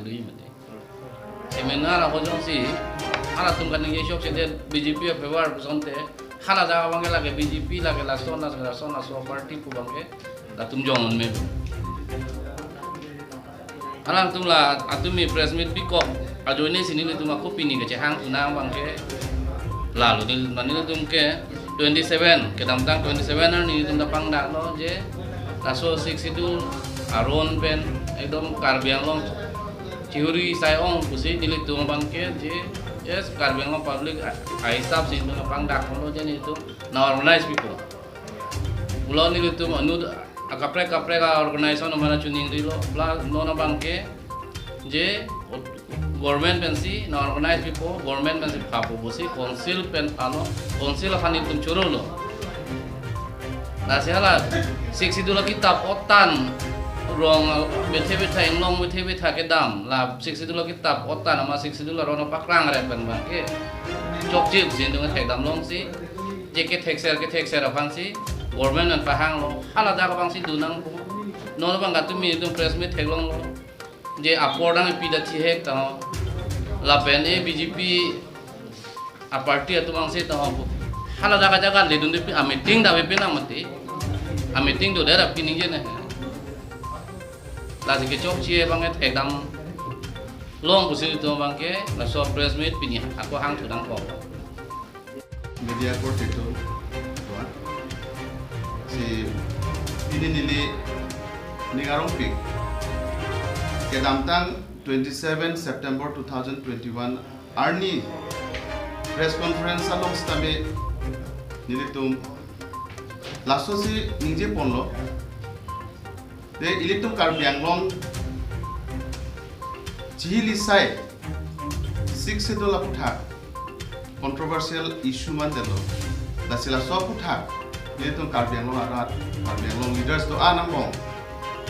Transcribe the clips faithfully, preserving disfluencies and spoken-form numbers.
Dui mati. Seminar ako jongsi halatum kaningje chokche det B J P a-favor pusonte, hala jaga abangke lake B J P, lake lason lason lason laso party pu abangke latum jong-un me. Alangtum la atum mi press meet bikok ajoine si nelitum ako pini kachehang tunang abangke lalo nelitum, nelitum ke twenty-seven, kedamtang twenty-seven arni nelitum ta pangdaklo je laso Sixth Schedule aron pen ekdom Karbi Anglong chihuri sai-ong pusi nelitum abangke je, yes, Karbi Anglong public a-, ahisap si nelitum pangdaklo je nelitum na organize pipo. Pulo nelitum anu akaprek kaprek a-organization mana chuning rilo, pla non abangke je government pensi na organize pipo, government pensi phapo pusi council pen phano, council aphan nelitum chorolo. Lasi hala Sixth Schedule akitap otan rong bethe betha, inglong bethe betha kedam, la Sixth Schedule akitap otan ama Sixth Schedule aron pakrang rep pen abangke chokche pusi nelitum thekdam longsi, je kethekser kethekser aphansi government an pahanglo, hala dak abangsi dunang pu. Non abang katumi nelitum press meet theklonglo je apor dang ipi da chihek ta ho. Lapen e B J P a-party atum angse ta ho pu. Hala dak ajaga ledunde pi a-meeting dave pinang mati. A-meeting do dera pini je ne. Lasi kechokche abangke thekdam long pusi nelitum abangke laso press meet pini ako hang thudang ko. Media korte atum, si pini neli ning arongpik. Kedamtang twenty-seven September two thousand twenty-one arni press conference along sitame nelitum laso si ningje ponlo. Te ilitum Karbi Anglong chihili sai Sixth Schedule aphuthak controversial issue mandetlo. Lasi laso aphuthak ilitum Karbi Anglong arat, Karbi Anglong leaders do-an angbong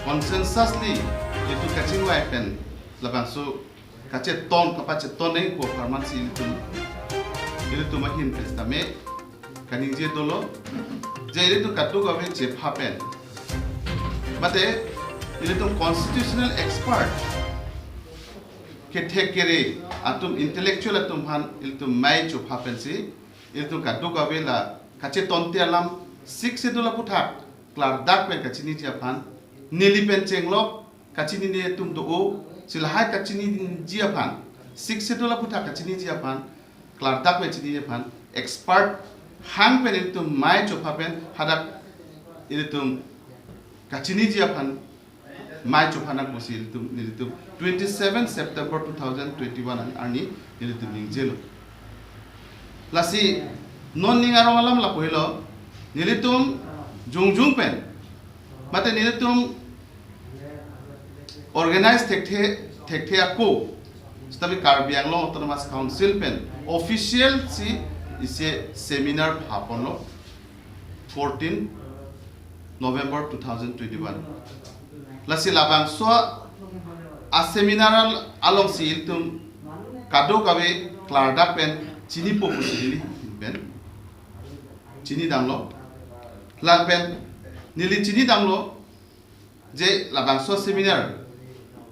consensusly ilitum kachingvai pen labangso kacheton, kapacheton nangji pu apharman si ilitum, ilitum ahin pen sitame kaningje dolo, je ilitum kadokave chepha pen, mate ilitum constitutional expert, kethek kere atum, intellectual atum aphan ilitum mei chopha pensi ilitum kadokave la kachetonte alam, Sixth Schedule aphuthak klardak pen kachiniji aphan, neli pen chenglok kachinine atum do-o, si lahai kachiniji aphan, Sixth Schedule aphuthak kachiniji aphan, klardak pen chiniji aphan, expert hang pen ilitum mei chopha pen hadak ilitum kachiniji aphan mei chopha nang pusi ilitum, nelitum twenty-seven September two thousand twenty-one arni nelitum ningjelo. Lasi non ning arong alam lapu helo, nelitum jongjong pen, mate nelitum organize thekthe, thekthe ako sitame Karbi Anglong Autonomous Council pen official si isi seminar phaponlo, fourteen November two thousand twenty-one. Lasi labangso a-seminar al-, alongsi ilitum kadokave klardak pen chinipo pusi neli pen chinidamlo. Lapen neli chinidamlo je labangso seminar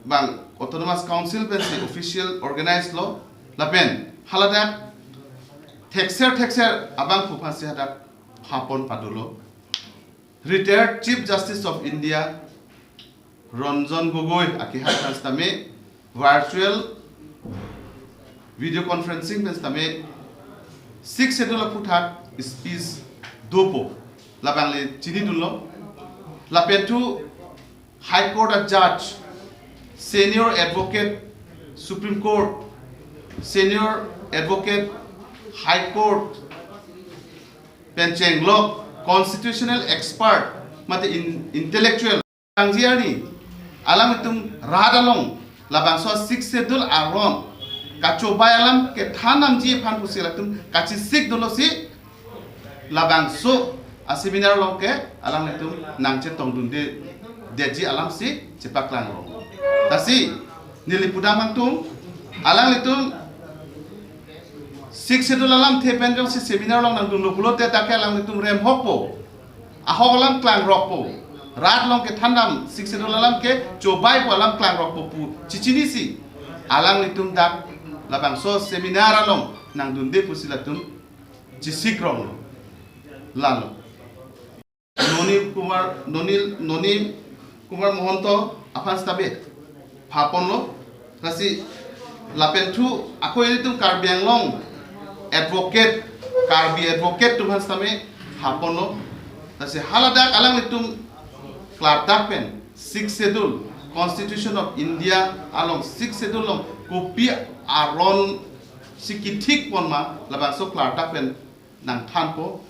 bang Autonomous Council pensi official organize lo, lapen haladak thekser thekser abangphu aphansi hadak phapon padolo. Retired Chief Justice of India Ranjan Gogoi akehai aphan sitame virtual video conferencing pen sitame Sixth Schedule aphuthak speech dopo, labang le chinidunlo. Lapen thu High Court a-judge, senior advocate, Supreme Court, senior advocate, High Court pen chenglok, constitutional expert, mate in-, intellectual. Nangji arni, alanglitum rat along labangso Sixth Schedule aron kachobai alam kethan nangji aphan pusi latum kachesik dolo si, labangso a-seminar along ke alanglitum nangchetongdunde detji alam si chepaklang lo. Lasi neli pudam angtung, alanglitum Sixth Schedule alamthe pen jongsi seminar along nangdunlo pulote dak ke alanglitum remhokpo, ahok alam klangrokpo, rat along kethandam Sixth Schedule alam kechobaipo alam klangrokpo pu chechinisi, alanglitum dak labangso seminar along nangdunde pusi latum chesik ronglo. Lalo Nonil Kumar, Nonil, Nonil Kumar Mohanto aphan sitame phaponlo. Lasi lapen thu ako ilitum Karbi Anglong advocate, Karbi advocate atum aphan sitame phaponlo. Lasi haladak alanglitum klardak pen Sixth Schedule, Constitution of India along Sixth Schedule along kopi aron si kethik pon ma, labangso klardak pen nangthanpo.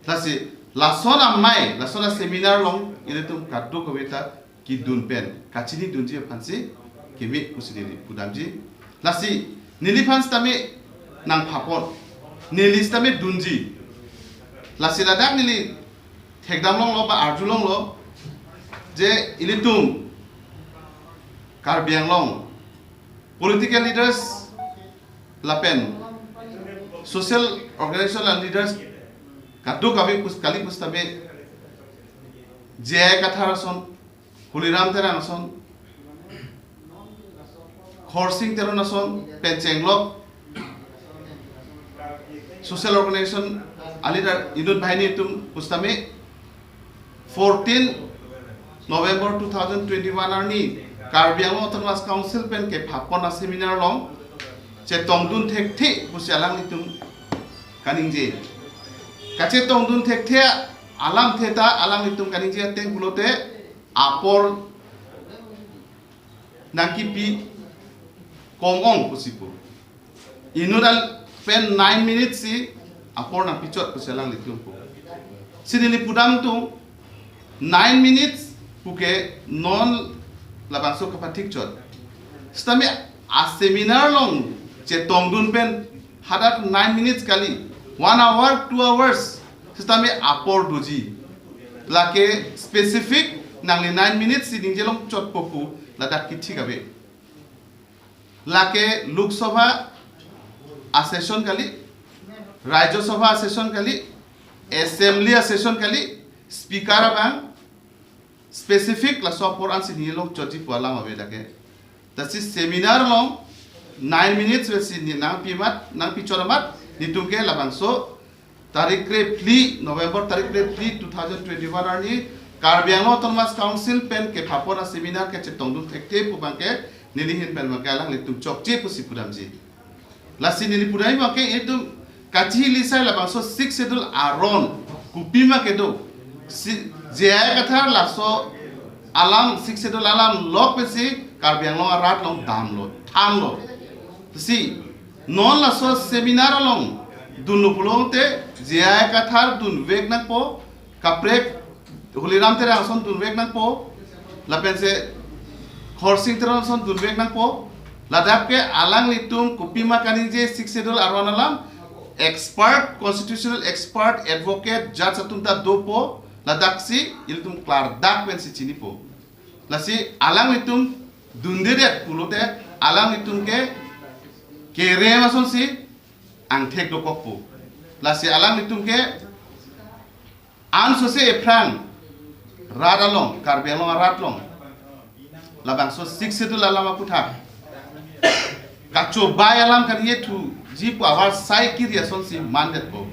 Lasi lason amei, lason a-seminar along ilitum kadokave ta kedun pen kachinidunji aphansi keme pusi neli pudamji. Lasi neliphan sitame nangphapon, neli sitame dunji. Lasi ladak neli thekdam longlo ba arju longlo je ilitum Karbi Anglong political leaders lapen social organization la leaders kadokave pus kali pusitame J I Kathar ason, Holiram Terang ason, Khorsing Teron ason pen chenglok social organization a-leader inut banghini atum pusitame fourteen November two thousand twenty-one arni Karbi Anglong Autonomous Council pen kephapon a-seminar along chetongdun thekthe pusi alanglitum kaningje. Kachetongdun thekthe alamthe ta alanglitum kaningje ateng pulote apor nangkepi kom-ong pusi pu. Inut al pen nine minutes si apor nangpichot pusi alanglitum pu. Si neli pudam atum nine minutes puke non labangso kapathik chot. Sitame a-seminar along chetongdun pen hadak nine minutes kali, one hour, two hours sitame apor doji. Lake specific nangli nine minutes si ningje longchotpo pu ladak kethik ave. Lake Lok Sabha a-session kali, Rajya Sabha a-session kali, Assembly a-session kali, Speaker abang specific laso apor ansi ningje longchotji pu alam ave lake. Lasi seminar along nine minutes si neli nangpi amat, nangpichot amat, nelitum ke labangso tarik krephli, November tarik krephli two thousand twenty-one arni Karbi Anglong Autonomous Council pen kephapon a-seminar kachetongdun thekthe pu abangke neli ahin pen abangke alanglitum chokche pusi pudamji. Lasi neli pudam abangke itum kachihilisai labangso Sixth Schedule aron kopima kedo. Si, J I Kathar laso alam, Sixth Schedule alam lok pensi Karbi Anglong arat along damlo, thanlo. Si non laso seminar along dunlo pulote J I Kathar dunvek nangpo, kaprek Holiram Terang ason dunvek nangpo, lapensi Khorsing Teron ason dunvek nangpo. Ladak ke alanglitum kopima kaningje Sixth Schedule aron alam, expert, constitutional expert, advocate, judge atum ta dopo. Ladaksi ilitum klardak pensi chinipo. Lasi alanglitum dundedet pulote alanglitum ke kerem asonsi angthek dokokpo. Lasi alanglitum ke ansose ephrang rat along, Karbi Anglong arat along labangso Sixth Schedule alam aputhak kachobai alam kaningjethuji pu avarsai kiri asonsi mandetpo.